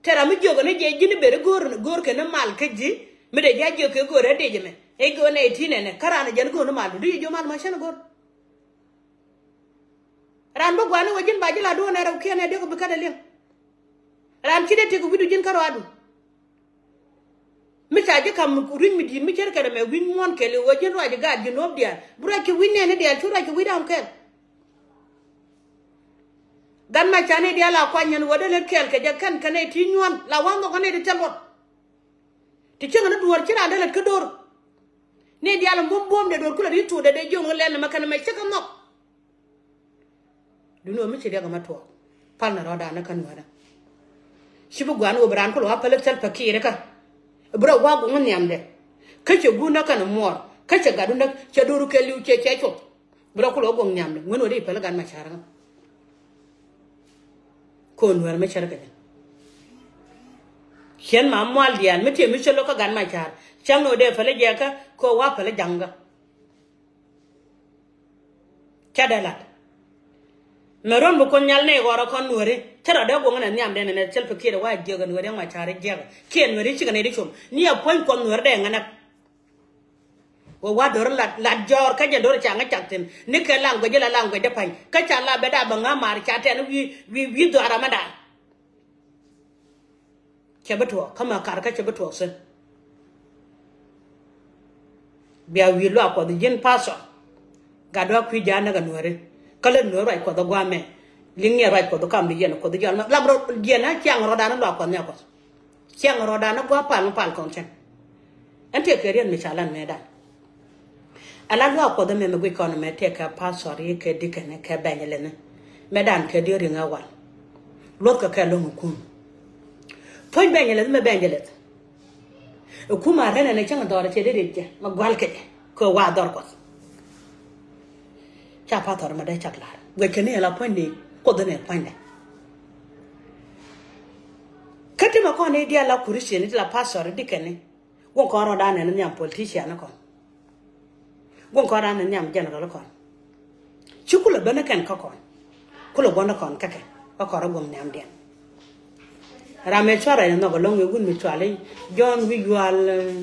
Tɛ̈ra mi jiök ni jɛ ji̱n i̱ ber i̱ go̱o̱r, go̱o̱r kɛn i̱ mal kä ji̱ mi dee ji̱ a jiök kɛ go̱o̱r ɛ dec ɛmɛ i̱ go̱o̱r nɛ i̱ ti̱n ɛnɛ kä raan ɛ jɛn go̱o̱r ni mal du di ji̱ jiök mal ma cän i̱ go̱o̱r. Raan bä gua̱a̱r ni wä ji̱n ba ji̱ la duɔ̱ɔ̱n ɛ rɛw kiɛn ɛ diɔ̱k bi kɛn ɛ liŋ. Raan ci dee tiek wi̱cdu ji̱n kä rɔaadu. Mi ca ji̱ ka̱m rui̱c mi di̱i̱t mi cär kɛn ɛmɛ wi̱c muɔ̱ɔ̱n kɛl i̱ ɣöö ji̱n ruac i̱ gaat ji̱ nuɔ̱ɔ̱p diaal bi ruac kɛ wi̱c nɛɛni diaal cu ruac kɛ wi̱c ram kɛl. Gat Macar ni diaal a kuany nyɛn wä dee lät kɛɛl kɛ jɛ kɛn kɛn ɛ ti nyuɔ̱ɔ̱n la wa̱n nhɔk kɛn ɛ ti thil luɔt. Ti cieŋ ni duɔ̱ɔ̱r ci raan dee lät kä do̱r. Ni diaal in buɔ̱m buɔ̱m dee do̱r kulɛ ri thuɔ̱ɔ̱dɛ dee jiöŋ lɛl ni mɛ kɛn mɛ cä kä nhɔk. Duni ɣä mi ci riɛk ɛmɛ tuɔɔk pal ni rɔɔdan ni kä nuäärä. Ci bi gua̱a̱n wä bi raan kulɛ wä päl thil pɛ kiirikä. Bi rɔ wä guŋ nhiamdɛ. Kä cɛ guundä kɛn muɔɔr kä cɛ gatdundä cɛ do̱r kɛ li̱w cɛ cɛ cuɔth. Bi rɔ kulɛ wä guŋ nhiamdɛ ŋuän wä di päl Gat Macar kä. Ko̱n nuäär mi cär kɛ jɛ. Cien ma mual diaal mi tiɛ mi cä lo̱k kä Gat Macar cäŋ ni wä dee päl jɛ kä kɛ wä päl ja̱ŋ kä. Cä dee lat. Mɛ ruɔ̱n mi kun nyal ni ɣɔrɔ kɔn nuääri cä rɔ dee guɔŋ ni nhiam den ni thil pikir wa jiäk nuääri ŋuac ca̱ri jiäk kiɛ nuääri cikɛ ni di cum ni a puɔ̱ny kuɔth nuääri dee ŋänäk. Wä wa do̱r lat lat jɔɔr kä jɛ do̱r ca ŋä cak thi̱n ni kɛ language la language dee pa̱ny kä ca la bɛ da bɛ ŋä mar ca tɛn wi̱i̱ wi̱i̱ wi̱i̱ dhuaar amä daal. Cɛ bi tuɔɔk kä ma kar kä cɛ bi tuɔɔk thi̱n. Bia wi̱i̱ luaak kuɔth ji̱n pastor. Gat duaak kui̱ ja̱a̱n näk ɛ nuääri kä lät nuääri ruac kuɔth ɛ gua̱a̱mɛ. Liŋ niɛ ruac kuɔth kam di yɛn kuɔth jiɔl ma lam rɔ jiɛn a ciaŋ rɔɔdan luaak kuɔth ni a kuɔth. Ciaŋ rɔɔdan ni gua̱a̱ pal mi pal kɔn cɛn. Ɛn tëë kɛ riɛn mi ca lan mëëdan. Ala luaak kuɔth ɛmɛ mi guic kɔn ɛmɛ tëë kɛ pastor i̱ kɛ deacon kɛ evangelist ni. Mëëdan kɛ diööri ŋä wal. Luɔth kɛ kɛ lo̱ŋ ɛ kum. Puɔ̱ny evangelist mɛ evangelist. Ɛ kum a rɛn ɛn ɛ cäŋ dhɔr ɛ cɛ dee riet jɛ mɛ gual kɛ jɛ kɛ wa dhɔr kuɔth. Ca pastor mɛ dee cak lar guɛc kɛ ni ɛ la puɔ̱ny ni kuɔth ɛn ɛ puɔ̱nydɛ. Kä ti mɛ kɔn i̱ diaal la Christian i̱ ti la pastor i̱ deacon ni. Guɔ̱ŋ kɔn rɔɔdan ɛn nhiam politician ni kɔn. Guɔ̱ŋ kɔn raan ni nhiam general kɔn. Ci kulɛ ben ni kɛn kä kɔn. Kulɛ guɔ̱n ni kɔn kä kɛn kä kɔn rɔ guɔ̱ŋ nhiamdiɛn. Ram mɛ cuarɛ ni nhɔk ɛlɔ̱ŋ i̱ wut mi cual i̱ John Wi̱c Yual, eh,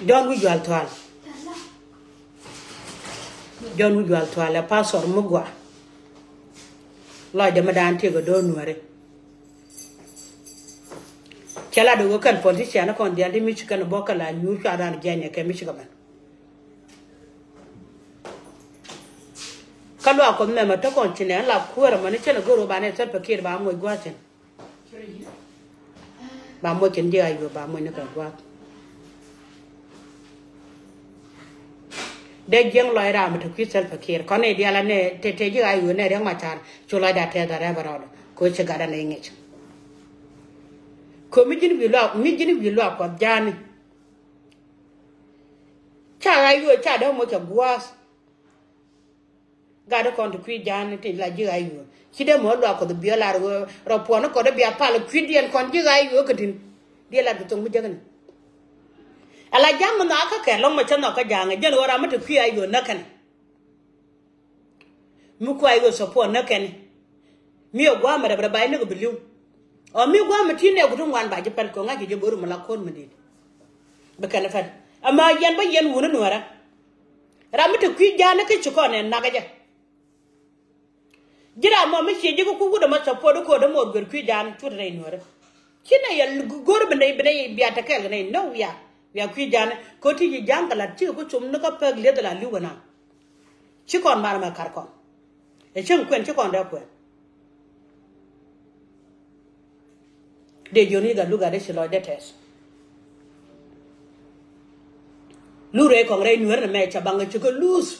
John Wi̱c Yual Thual. John Wi̱c Yual Thual ɛ pastor mi gua. Lɔcdɛ mi daan tiek ɛ do̱r nuääri. Cɛ la do̱k kɛn politician kɔn diaal ti Michigan bɔk kɛ la nyuur cuadan jiɛnyɛ kɛ Michigan. Kä luaak Kuɔth mɛmɛ te kɔn ci nɛ la kuäärä mɛni cɛn a go̱r ɣöö ba nɛ Salva Kiir ba moc gua̱a̱th cɛn. Ba moc kɛn ji̱ a yuɔ̱ɔ̱p ba moc ni kɛ gua̱a̱th. Dee jiäŋ lɔc ram mi te kui̱ Salva Kiir kɔn i̱ diaal anɛ te te ji̱ a yuɔ̱ɔ̱p nɛ Riɛk Macar cu lɔcda tɛth a rɛp a rɔɔdɛ kɛ ɣöö ci gat anɛ i̱ ŋic. Kɛ mi ji̱n wi̱i̱ luaak mi ji̱n wi̱i̱ luaak Kuɔth ja̱a̱ni. Ca ɣa̱c ɣöö ca dee moc kɛ gua̱a̱th. Gat kɔn ti kui̱ ja̱a̱n ti la ji̱ ɣa̱c yuɔ̱ɔ̱r. Ci dee mɔ luak Kuɔth biɛ lar ɣöö rɔ puɔ̱n kɔn dee bia pal kui̱diɛn kɔn ji̱ ɣa̱c yuɔ̱ɔ̱r kä ti̱n. Diɛ lat kɛ thoŋ mi jäkni. Ala ja̱a̱ŋ mi nhɔakä kɛ lɔ̱ŋ mɛ cä nhɔk kä ja̱a̱ŋ jɛn ɣöö ram mi ti kui̱ ɣa̱c yuɔ̱ɔ̱r näk kɛn. Mi kuay ɣöö support näk kɛn. Mi ɛ gua̱a̱mɛ rɛp rɛp ba inɛ kɛ bi li̱w. Ɔ mi gua̱a̱mɛ ti nɛ ku ti ŋuan ba ji̱ pɛl kɛ ŋa̱c ji̱ jɛ bo̱o̱r mi la ko̱r mi di̱i̱t. Bi kɛn pɛl. Ɛmɛ yɛn bä yɛn wuni nuäärä. Ram mi te kui̱ ja̱a̱n ni kä ci kɔn ɛ nakä jɛ. Ji̱ ram mɔ mi cie ji̱ kä ku wut ɛmɔ support ko̱o̱t ɛmɔ guer kui̱ ja̱a̱n cut rɛy nuäärä. Ci nɛ yɛ go̱o̱r bi nɛy bi nɛy bia te kɛɛl kɛ nɛy no wia. Wia kui̱ ja̱a̱n kɛ ti ji̱ ja̱a̱n kɛ lat cikɛ ku com ni kä pek lieth la li̱w ɛna. Ci kɔn mar mɛ kar kɔn. Ɛ cäŋ kuɛn ci kɔn dee kuɛn. Dee jiön i̱ gat luk gat dee ci lɔcdɛ tɛth. Luk rɛy kɔŋ rɛy nueer ni mɛ ca baŋ ci kä luth.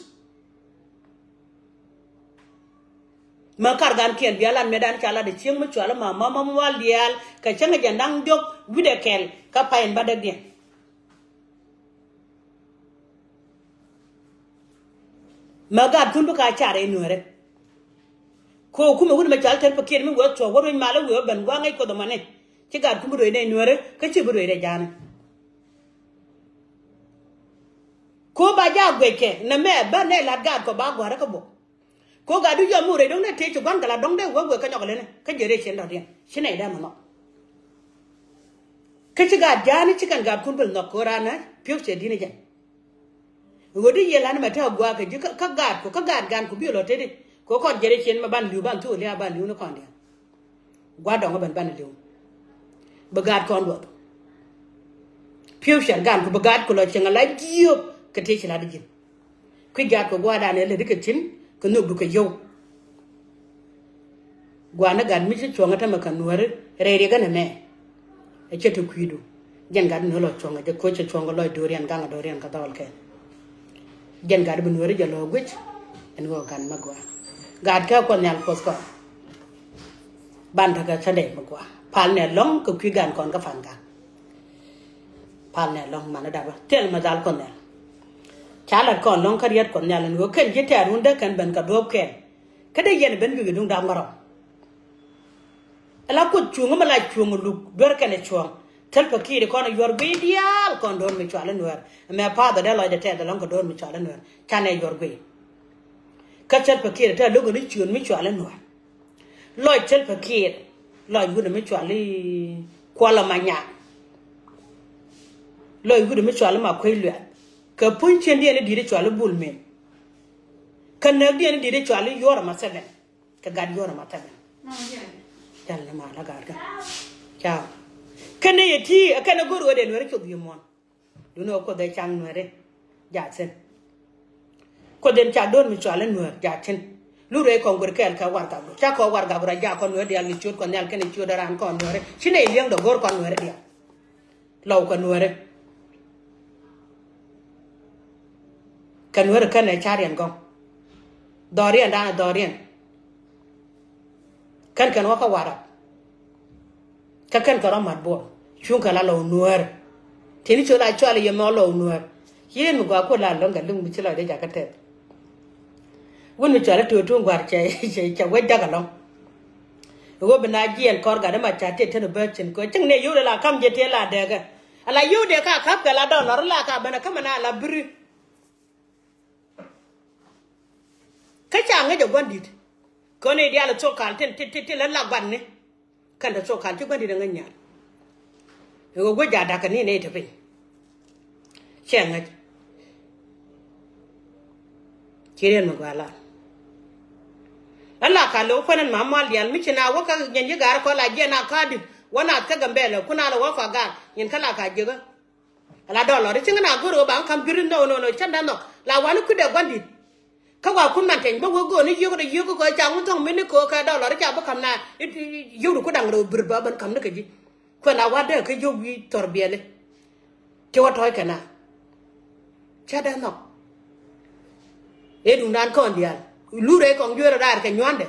Mɛ kar gan kiɛn bia lat mɛ dan ca lat dee cieŋ mi cual ma ma ma mual diaal kɛ cäŋ jɛ naŋ diɔk wi̱dɛ kɛl kä pay in ba däk diɛn. Mɛ gaatkun bi ka car ɛ nuɛrɛ. Ko kumɛ wut mɛ cal tɛr pakiɛt mi wee thuɔk wä ruec malä wee wä ben gua̱a̱ŋ ŋäc kuoth ɛmɔni. Ci gaatkun bi ruec nɛ nuɛrɛ kä ci bi ruec rɛ ja̱a̱nɛ. Ko ba jaak guɛckɛ nɛ mɛ bä nɛ la̱t gaatkɔ ba gua̱rä kä bok. Ko gat du yɔm mi wä rɛy dɔ̱ŋ dee tëë ci gua̱n kɛ la dɔ̱ŋ dee wä wee kä nyɔk lɛnɛ kä jɛ rɛy cien dɔ̱diɛn ci nɛy dee mɛ nhɔk. Kä ci gaat ja̱a̱ni ci kɛn gaatkun bil nhɔk ko̱ raan ɛ pi̱w cɛ di̱n ɛ jɛn. Ɣöö di yiëë lan mɛ te a gua̱a̱k kɛ ji̱ kä gaat ku kä gaat gan ku bi lɔ teti. Ko kɔn jɛ rɛy cien mɛ ban li̱w ban thuɔl lia̱a̱ ban li̱w ni kɔn diɛn. Gua̱a̱r dɔ̱ŋ ben banɛ li̱w. Bi gaat kɔn duɔth. Pi̱w cɛr gan ku bi gaat ku lɔ cieŋ ala jiök kɛ tëë ci lat ji̱n. Kui̱ gaat kɛ gua̱a̱rdan ɛ lätdi kɛ thi̱n kɛ nhökdu kɛ yio̱w. Gua̱a̱r ni gat mi ci cuɔ̱ŋ ɛ tämɛ kɛ nuääri rɛy riɛk ɛn ɛmɛ. Ɛ cɛ ti kui̱du jɛn gat ni lɔ cuɔ̱ŋ ɛ jɛ koc cɛ cuɔ̱ŋ kɛ lɔc do̱riɛn gaŋ ɛ do̱riɛn kɛ dhɔl kɛn. Jɛn gat bi nuääri jɛ lɔ guic ɛn ɣöö gat mi gɔaa. Gat kɛ kuɔth nhial puɔth kɔn. Ban tekɛ cä dee mi gɔaa pal nɛ lɔ̱ŋ kɛ kui̱ gan kɔn kä pan gan. Pal nɛ lɔ̱ŋ manä dapä thil mi dhal kuɔth nhial. Ca lat kɔn lɔ̱ŋ kä riet kuɔth nhial ɛn ɣöö kɛn ji̱ tɛ̈r wun dee kɛn ben kɛ duɔ̱ɔ̱p kɛn. Kä dee yɛn ben juc duŋ dap ŋɔ̱rɔk. Ala kuoth cuŋä mi la cuŋ luk duer kɛn ɛ cuɔ̱ŋ. Thil pɛ ki̱i̱t kɔn ɛ yuɔr guiy diaal kɔn do̱r mi cual ɛ nuɛɛr. Ɛmɛ path ɛ dee lɔcdɛ tɛth ɛlɔ̱ŋ kɛ do̱r mi cual ɛ nuɛɛr canɛ yuɔr guiy. Kä thil pɛ ki̱i̱t ɛ tɛ̈ lo̱k ɛ ni ciöön mi cual ɛ nuɛɛr. Lɔc Salva Kiir, lɔc wut mi cual i̱ Kuɔl Manyang. Lɔc wut mi cual i̱ Makuei Lueth. Kɛ puɔ̱ny ciëndiɛn i̱ di̱t i̱ cual i̱ Bul Mel. Kɛ näkdiɛn i̱ di̱t i̱ cual i̱ Yoweri Museveni. Kɛ gat Yoweri Museveni. Jal ni ma la gat kä. Ca. Kɛn i̱ yɛ ti, kɛn i̱ go̱r ɣöö dee nuɛr i̱ cuth yɛ muɔ̱n. Duundɛ ɣöö Kuoth ɛ caŋ nuɛɛri. Jaath thi̱n. Kuoth in ca do̱r mi cual i̱ nuɛɛr jaath thi̱n. Lurɛ kɔn guer kɛɛl kɛ warɛgakdu. Ca kɔn warɛgakdu rɔ jaak kɔn nuɛɛr diaal kɛ ciöt Kuɔth Nhial kɛnɛ ciöt raan kɔn nuɛɛri. Ci nɛy li̱eŋdɛ go̱r kɔn nuɛɛri diaal. Lɔw kɛ nuɛɛri. Kɛ nuɛɛri kɛnɛ cariɛn gɔ̱ŋ. Dhɔriɛn daanɛ dhɔriɛn. Kɛn kɛn wä kä warɛp. Kä kɛn kɛ rɔ mat buɔl cuŋ kɛ la lɔw nuäär. Teni col a cual yɛ mɛ lɔw nuäär. Ci yen mi gɔaa kuɔ la lɔŋ kɛ luŋ mi ci lɔcdɛ jakä tɛth. Wun mi cual a tuɔɔk tuɔɔk gua̱r cɛ cɛ wec jakä lɔŋ. Ɣöö bi na jiɛn kɔr gat ma ca tëë teni bä cin kɔ cäŋ ni yio̱w de la kam jɛ tëë la dɛɛkɛ. Ala yio̱w de ka kap kɛ la dɔl lɔr la ka ben a kämɛ na la biri. Kä ca ŋäc ɛ gua̱n di̱t. Kɔn i̱ diaal ɛ thok kal tin tin tin tin lät la gua̱n ni. Kɛn te thok kal ci gua̱n di̱t ɛ ŋäc nhial. Ɛ ɣöö guäc jaat da̱kä ni nɛy te piny. Cɛ ŋäc. Ci riɛn mi gua̱a̱ lar. Ɛ la ka lo̱k kuɛn ɛn ma mual diaal mi ci na wä kä nyɛn yi ga̱a̱r kɔn la jiɛn a ka̱a̱dit wä naath kä Gambɛlɛ kun a lɛ wä kɔa ga̱a̱r nyɛn kä la ka jiäkä. Ala dɔl lɔri cieŋ na go̱r ɣöö ba ŋä ka̱m juiri no no no cändä nhɔk la wani kui̱dɛ gua̱ndi̱t. Kä wa kun man teny bä wee go̱o̱r ni yiök dee yiök kɛ ca ŋun thɔŋ min ni köö kɛ dɔl lɔri ca bi ka̱m na yio̱w di ku da̱ŋ rɛw bir bä ben ka̱m ni kɛ ji̱. Kuɛn a wa dee kä yio̱w wi̱i̱ thɔr biɛli. Ci wä tɔ̱ɔ̱c kɛ na cä dee nhɔk. Ëë duŋdan kɔn diaal lurɛ kɔŋ jueer raar kɛ nyuandɛ.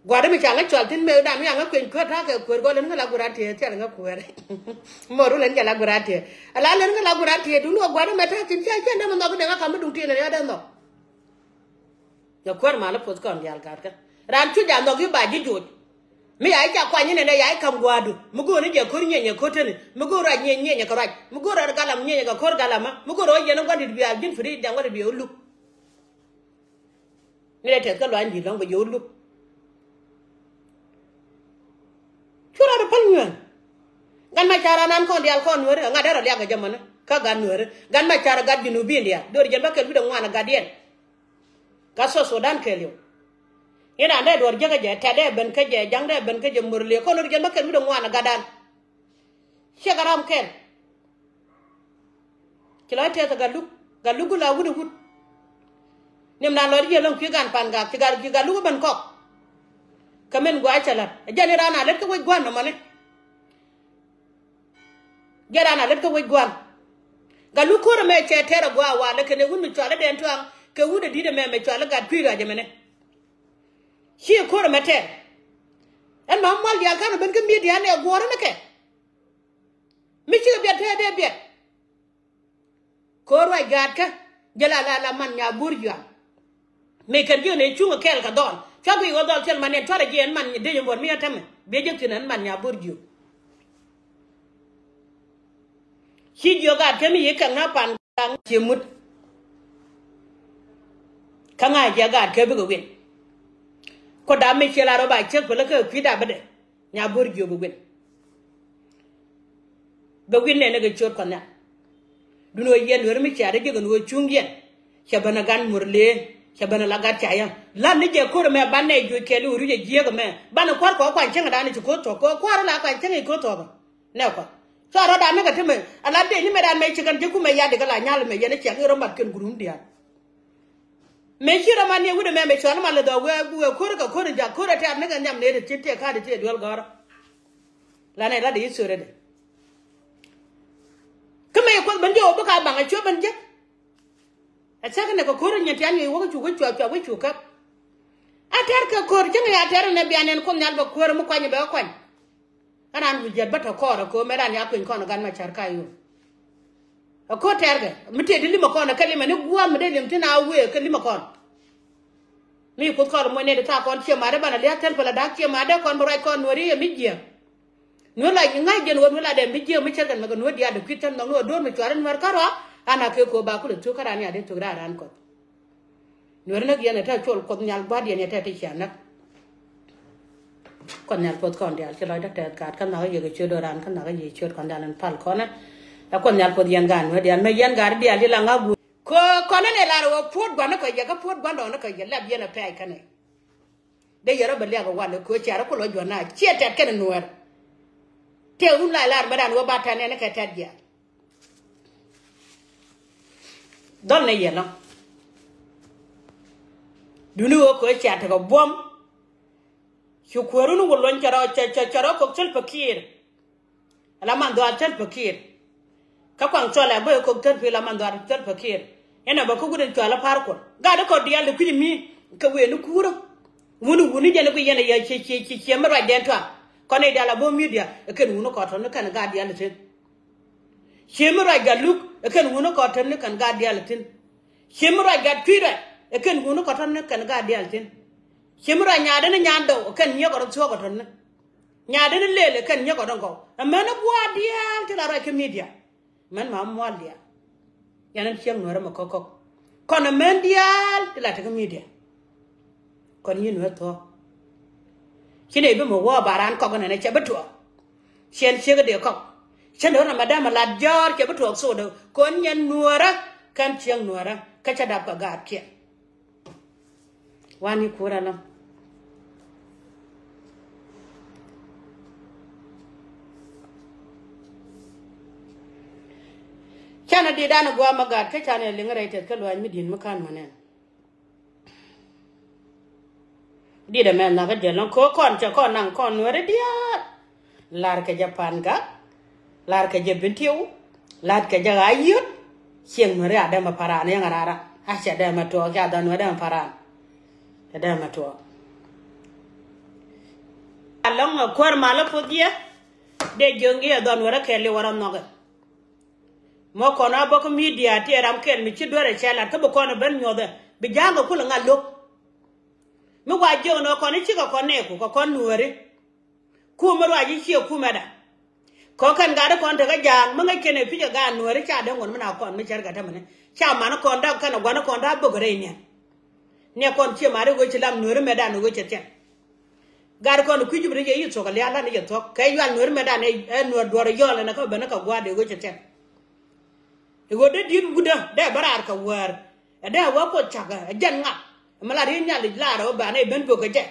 Gua̱dä mi ca ŋä cɔal thi̱n mëëdan mi a ŋä kueny kuäär ta̱a̱ kɛ kuäär gɔl lɛn ŋä la gua̱a̱th tiɛɛr thiɛl ŋä kuäär. Mor wä lɛn jɛ la gua̱a̱th tiɛɛr. Ala lɛn ŋä la gua̱a̱th tiɛɛr duŋni wä gua̱dä mɛ ta̱a̱ thi̱n ca ca nɛmɛ nhɔk dɛŋ a kam mi duŋ ti̱n ɛn ya dee nhɔk. Ŋä kuäär malä puɔth kɔn diaal ga̱a̱t kä. Raan cu ja nhɔk i̱ ba ji̱ joc. Mi ya i̱ ca kuany inɛnɛ ya i̱ ka̱m gua̱a̱du mi go̱o̱r ni jɛ ko̱r nyieny ɛ ko̱r teni mi go̱o̱r ruac nyieny nyieny ɛ kɛ ruac mi go̱o̱r ruac galam nyieny ɛ kɛ ko̱r galamä mi go̱o̱r ruac yɛn ɛ gua̱n dit biaal ji̱n firi jaŋ wä ri biɛ wä luk. Ni dee tɛth kä luany di̱t lɔ̱ŋ bɛ yɛ wä luk. Cu rɔɔdɛ päl nyuɛn. Gat Macar anan kɔn diaal kɔn nuääri ɛ ŋa̱t dee rɔ liak kɛ jɛ mäni kä gat nuääri. Gat Macar ɛ gat Junubin diaal do̱r jɛn bä kɛl wi̱cdɛ ŋuan ɛ gat yɛn. Gat South Sudan kɛɛliw. Inɛ an dee duɔ̱ɔ̱r jek kä jɛ tɛt dee ben kä jɛ ja̱ŋ dee ben kä jɛ mör liek kɔn do̱r jɛn bä kɛl wi̱cdɛ ŋuan ɛ gat dan. Ciɛ gat ram kɛl. Ci lɔc tɛth ɛ gat luk gat luk la wut ɛ wut. Nim na lɔc jiɛ lɔŋ kui̱ gan pan gak ci gat ci gat luk ɛ ben kɔk. Kä min gua̱a̱c cɛ la̱t ɛ jɛn iran a lät kä wec gua̱n nɔmɔni. Jɛ ran a lät kä wec gua̱n. Gat luk ko̱r ɛmɛ cɛ tɛr ɛ gua̱a̱ walɛ kɛn ɛ wut mi cual ɛ dɛn tuaŋ kɛ wut ɛ di̱t ɛmɛ mɛ cual ɛ gat kui̱ rac ɛmɛnɛ. Ci ko̱r ɛmɛ tɛr. Ɛn ma mual diaal kan ɛ ben kä mi̱i̱ diaal ɛ guɔ̱ɔ̱r ɛn ɛ kɛ. Mi cikɛ biɛt te dee biɛt. Ko̱r ruac gaatkä jɛ la la la man nya buur juaŋ. Mëë kɛn ji̱ ɣän ëë cuŋ ɛ kɛɛl kɛ dhɔl cuak guic ɣöö dhɔl thil man yɛn cuarɛ jiɛ ɛn man dec ɛn buɔ̱t mi ɣä tämɛ biɛ jek thi̱n ɛn man nya buur jiök. Ci jiök gaatkä mi yiëë kɛŋ na pan gaŋ cië mut. Kä ŋa̱c jiɛ gaatkä bikɛ win. Kuɔt dap mi ciɛ la rɔ ba ciek pälä kä kui̱ dap bädɛ. Nya bo̱r jiök bi win. Bɛ win nɛn ni kɛ ciöt kɔn nhial. Dun ɣöö yɛn weri mi cia dee jiäk ɛn ɣöö cuŋ yɛn. Cɛ ben ɛ gat muɔr lee cɛ ben ɛ la gat ca yäŋ la̱t ni jɛ ko̱r ɛmɛ ban nɛy juɔc kɛɛl i̱ ɣöö ruc ɛ jiääk ɛmɛ ban ɛ kua̱r kɔɔk kuany cäŋ ɛ dan ɛ ci ko̱r thuɔ̱k kɛ kua̱r ɛ la kuany cäŋ ɛ ci ko̱r thuɔ̱k ɛ. Nɛ kɔn cua rɔ̱dan ni kɛ ti mɛ a la dec ni mɛ dan mɛ ci kɛn ji̱ kumɛ yat dikɛ la nyal ɛmɛ yɛn ɛ ciak i̱ rɔ mat kɛn gurum diaal. Mëë ci rɔ man ni wi̱dɛ mɛ mɛ cɔl ma lɛ dhɔk wee wee ko̱r kɛ ko̱r in jak ko̱r ɛ tɛ̈r ni kɛ nhiam nëë ti cin tëë ka̱a̱t ti tëë duel gɔ̱rä. Lanɛ la di i̱ thöre dɛ. Kä mëë kuoth ben jɛ wä bi ka baŋ ɛ cuɛ ben jek. Ɛ cäk ni kɛ ko̱r in nyin tian ŋi̱i̱c wä kä cuk kä cuap cuap kä cuk käp. A tɛ̈r kɛ ko̱r cä ŋi̱i̱c a tɛ̈r in ɛ bian ɛn kuoth nhial bɛ kuäär mi kuany bɛ kä kuany. Kä raan wi̱c jiɛt bä tɔ kɔɔr ɛ köö mëë raan ya kueny kɔn ɛ gan ma ca̱r ka yo̱o̱. Ɛ köö tɛrkɛ mi tëë di limɛ kɔn ɛ kɛ limɛ ni gua̱a̱m mi dee lim tin a wëë kɛ limɛ kɔn. Mi kuth kɔn ɛ muɔ̱c nɛy di thaak kɔn ciɛ ma̱a̱dɛ banɛ lia̱a̱ thil pälä da̱k ciɛ ma̱a̱dɛ kɔn bi ruac kɔn nuɔ̱ɔ̱ri yɛ mi jiääk. Nuɔ̱ɔ̱r la ŋa̱c jɛn ɣöö nuɔ̱ɔ̱r la dɛ mi jiääk mi cär kɛn mɛ kɛ nuɔ̱ɔ̱r diaal di kui̱t cän nhɔk ni ɣöö do̱r mi cuarɛ nuäär kärɔa. An a kɛ köö ba kulɛ thuk kä raan ya dee thuk raan raan kɔth. Nuɛr näk yɛn ɛ tɛ col kuɔth nhial gua̱a̱r yɛn ɛ tɛ ti cia näk. Kuɔth nhial puɔth kɔn diaal ci lɔcdä tɛth gaat kä nhak yek ɛ ciöt do̱ran kä nhak yek ciöt kɔn diaal ɛn pal kɔnɛ. Ɛ kuɔth nhial puɔth yɛn gaat nuɛr diaal mɛ yɛn gaat diaal ci la ŋa̱k guur. Kö kɔnɛ nɛ lar wä puɔt gua̱n ni kɔ yɛ kä puɔt gua̱n dɔɔn ni kɔ yɛ lɛp yɛn ɛ pɛɛc kɛnɛ. Dee yɛ rɔ bɛ liak ɛ wal ɛ kö cia rɔ kulɔ juɔ̱n na ciɛ tɛt kɛn nuɛr. Tëë run la lar mɛ dan wä ba tɛn ɛn kɛ tɛt jiaal. Dhɔl ni yɛn ɔ. Duni wä kö cia tekɛ buɔ̱m. Cu kuäärun wä luɔ̱ny cɛ rɔ cɛ cɛ cɛ rɔ kok thil pekir. Ala man dhuaar thil pekir. Kä kuaŋ cɔl ɛ bä kok thil pekir la man dhuaar thil pekir. Inɛ bä kä wut in cual ɛ par kuɔl gat ikɔ diaal di kui̱c mi kɛ wëë ni kuurä. Wuni wuni jɛn iku yɛn ɛ yɛ cie cie cie cie mi ruacdɛn tuaŋ. Kɔn i̱ diaal a bo̱o̱ midia ɛ kɛn wuni kɔtɔni kɛn gat diaal ithin. Cie mi ruac gat luk ɛ kɛn wuni kɔtɔni kɛn gat diaal ithin. Cie mi ruac gat kui̱ ruac ɛ kɛn wuni kɔtɔni kɛn gat diaal ithin. Cie mi ruac nyaadä ni nyan dɔw ɛ kɛn nyiɛk ɔtɔ thuɔ̱k ɔtɔni. Nyaadä ni lëël ɛ kɛn nyiɛk ɔtɔ gɔw. Ɛ mɛn ɛ gua̱a̱r diaal ti la ruac kä midia. Mɛn ma mual diaal. Yɛn ɛn cieŋ nuɛrä mɛ kɔk kɔk. Kɔn ɛ mɛn diaal ti la tekä midia. Kɔn nyin wee thuɔ̱k. Ci nɛy bi mi wä ba raan kɔk nɛnɛ cɛ bi tuɔɔk. Ciɛn ciek dee kɔk. Cä dee rɔ mɛ dämɛ lat jɔ̱ɔ̱r cɛ bi tuɔɔk thok dee kɔn nyɛn nuäärä kɛn cieŋ nuäärä kä cä dap kɛ gaatkiɛn. Wani kuur ɛlɔ̱ŋ. Canɛ di̱t dan gua̱a̱m ɛ gaat kä canɛ liŋ rɛy tɛth kä luaac mi di̱n mi ka̱n mɔ nɛn. Dit ɛmɛ nhɔakä jɛ lɔ̱ŋ kɛ ɣöö kɔn cɛ kɔn naŋ kɔn nuɛri diaal. Lar kɛ jɛ pan gak. Lar kɛ jɛ Bentiu. Lar kɛ jɛ ɣaa yiöt. Cieŋ nuɛri a dɛmɛ paran yɛŋ rara a cɛ dɛmɛ tuɔɔk ca dhɔn nuɛri dɛmɛ paran. Cɛ dɛmɛ tuɔɔk. Alɔŋ ɛ kuäär malä puɔth yɛ. Dee jiöŋ i̱ ɛ dhɔn wärä kɛɛl i̱ wärä nhɔkɛ. Mɔ kɔn a bä kä midia ti ɛ ram kɛɛl mi ci duerɛ cɛ lat kä bi kɔn ɛ ben nyuɔthɛ bi ja̱a̱ŋ kɛ kulɛ ŋa̱ lo̱k. Mi wa jiöŋ nɔ kɔn i̱ cikɛ kɔn nɛɛku kɛ kɔn nuääri. Kumɛ ruac i̱ ciɛ kumɛ da. Kɔ kɛn gat i̱ kɔn tekä ja̱a̱ŋ mi ŋäc kɛn ɛ pi̱c ɛ gaat nuääri ca dee ŋuɔ̱t mi na kɔn mi cär kɛ tämɛ ni ca man i̱ kɔn dak kɛn ɛ gua̱n i̱ kɔn dak bök rɛy niɛn. Niɛ kɔn ciɛ mat i̱ ɣöö ci lam nuääri mɛ dan i̱ ɣöö cɛ thiɛn. Gat kɔn kui̱ Jubili jɛ yi thuɔ̱k a lia̱a̱ lan jɛ thuɔ̱k kɛ yual nuääri mɛ dan ɛ nuäär duɔ̱r yɔl ɛn ɛ kä ben kä gua̱a̱r dee ɣöö cɛ thiɛn. I̱ ɣöö dee di̱t wundä dee bä raar kɛ wäär. Ɛ dee a wä Kuoth cak ɛ jɛn ŋak. Ɛmɛ la ri̱i̱n nyal i̱ laar ɛ wä banɛ i̱ ben bök kɛ jɛ.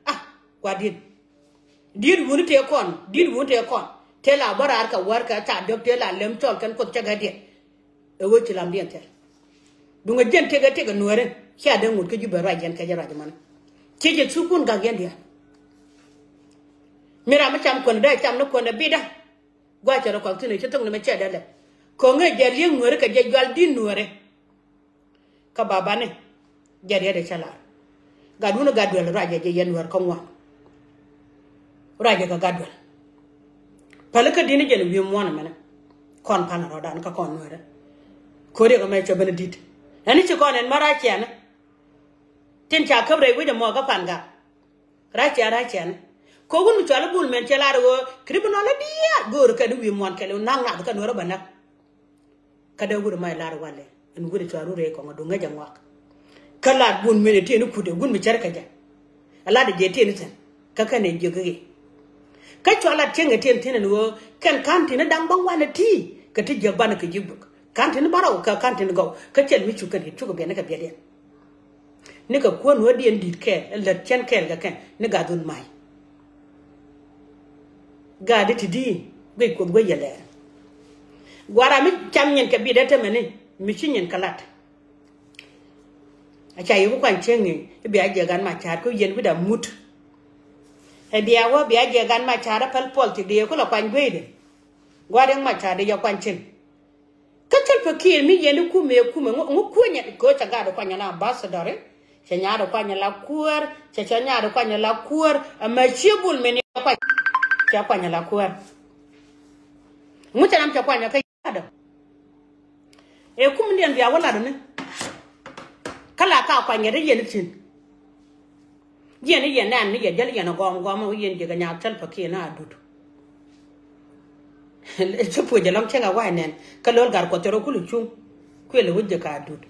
Ah, gua̱di̱n. Di̱t wuni tëë kɔn, di̱t wuni tëë kɔn. Tëë la bä raar kɛ wäär kɛ ca diɔ̱k tëë la lem cɔl kɛn Kuoth cak ɛ diɛn. Ɛ ɣöö ci lamdiɛn thil. Duŋ ɛ jiɛn tëkɛ tëkɛ nuääri cia dee ŋut kä ji̱ bɛ ruac yɛn kɛ jɛ ruac mani. Ci jɛ thukun gak yɛn diaal. Mi ram mi cam kuändɛ dee cam ni kuändɛ bitdä. Gua̱c cɛ rɔ kɔk thi̱n ɛ ci thok ni mɛ cɛ dee lɛ. Ko̱ŋ ɛ jɛ li̱eŋ nuääri kɛ jɛ jual di̱t nuääri. Kä babani. Jɛ riɛt ɛ cä lar. Gatdun ɛ gat duel ruacɛ jɛ yɛn nuäär kä ŋuan. Ruacɛ kɛ gat duel. Päli kä di̱n jɛn wi̱i̱ muɔ̱ɔ̱n ɛmɛnɛ. Kɔn pan rɔɔdan kä kɔn nuäärä. Ko̱ri kɛ mɛ cɛ ben di̱t. Ɛn ci kɔn ɛn ma rac ciɛnɛ. Tin ca käp rɛy wec ɛmɔ kä pan gak. Rac ciɛn rac ciɛnɛ. Kɛ wun mi cual i̱ bul mɛn cɛ lar ɣöö criminal i̱ diaal go̱o̱r kɛn i̱ wi̱i̱ muɔ̱ɔ̱n kɛl i̱ nak nath kä nuäärä bä näk. Kä dee wut ma ilar walɛ ɛn wut cua rurɛ kɔŋ a duŋ ŋäc a ŋuak. Kä lat bun men ɛ tiɛn ikut ɛ gun mi cär kɛ jɛ. A lat ɛ jɛ tiɛn ithin kä kɛn ɛ jiök i̱ kä cua lat cieŋ ɛ tiɛn thin ɛn ɣöö kɛn ka̱n tin idaŋ bä ŋuan ɛ ti kɛ ti jiäk banɛ kɛ ji̱ buk ka̱n tin bä rɔw kɛ ka̱n tin gɔw kä cɛl mi cuk kɛn ti cuk ɛ biɛn ni kɛ biɛt yɛn. Ni kɛ kuäär nuɔ̱ɔ̱rdiɛn di̱t kɛɛl ɛ lät cɛn kɛɛl kɛ kɛn ni gath wun ma̱a̱c. Ga̱a̱di ti di̱i̱n guic Kuoth guic yɛ lɛɛr. Gua̱ra mi cam nyin kɛ bi̱i̱dɛ temɛ ni mi ci nyin kɛ lat. A ca yɛ ku kuany cieŋ i̱ bia jiɛ gan ma ca̱a̱t ku yɛn wi̱cda mut. Ɛ bia wä bia jiɛ gan ma ca̱a̱t a päl puɔl thik di yɛ ku la kuany gui̱i̱dɛ. Gua̱ri ma ca̱a̱t di yɛ kuany cieŋ. Kä Salva Kiir mi yɛn di kumɛ kumɛ ŋu kunyɛ kɛ cɛ gaat kuanyɛ la ambassador. Cɛ nyaat kuanyɛ la kuäär cɛ cɛ nyaat kuanyɛ la kuäär. Ɛmɛ cie bul mɛn yɛ kuany cɛ kuanyɛ la kuäär. Ŋu cɛ nam cɛ kuanyɛ kä yadɔ. Ɛ kum diɛn bia wä ladɔ ni. Kä la ka kuanyɛ di yɛn di tin. Yɛn i̱ yɛn nɛn ni yɛ jäl yɛn a gɔm gɔm a wi̱i̱ yɛn ji̱ kɛ nyaak Salva Kiir na a dut. Ci puɔc ɛlɔ̱ŋ cieŋ a wa̱a̱ nɛn kä lo̱l Gat Kuɔth cɛ rɔ kul cuŋ. Kuël ɛ wä ji̱ ka a dut.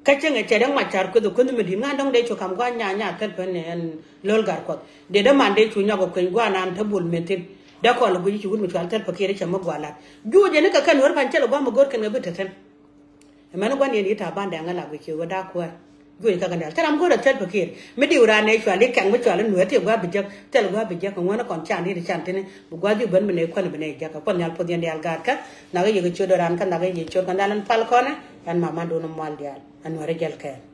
Kä cieŋ ɛ cɛ dee mac ca̱r kueth ɛ kueth mi di̱i̱t ŋa̱n dɔ̱ŋ dee cu ka̱m gua̱a̱ nyaak nyaak Salva ni ɛn lo̱l Gat Kuɔth. Dee dee man dee cu nyɔk ɛ kueny gua̱a̱ naan te bul meth thi̱n. Dee kɔn lɛ guic ci wut mi cual Salva Kiir cɛ mi gua̱a̱ lat. Juuc ɛn i̱ kɛ kɛn wär pa̱n cɛ lɛ gua̱a̱ mi go̱r kɛn kɛ bi te thi̱n. Ɛmɛn gua̱n yɛn yi̱t ta̱a̱ bandɛ ŋä la guic cië wä da̱a̱ kuäär. Juɔc kä kɛn diaal thil ram go̱o̱rä thil pakiɛɛr mi diw raan nɛ cual i̱ kɛŋ mi cual i̱ nueer ti gua̱a̱ bi jäk thil gua̱a̱ bi jäk ŋuän kɔn can i̱ ti can tini bi gua̱a̱ dhik ben bi nɛ kuän bi nɛ jäk kuɔth nhial puɔth yɛn diaal gaat kä. Nhak i̱ yek i̱ ciöt raan kä nhak i̱ yek ciöt kä nhial ɛn pal kɔnɛ. Ɛn mama dun mual diaal ɛn nueer i̱ jäl kɛɛl.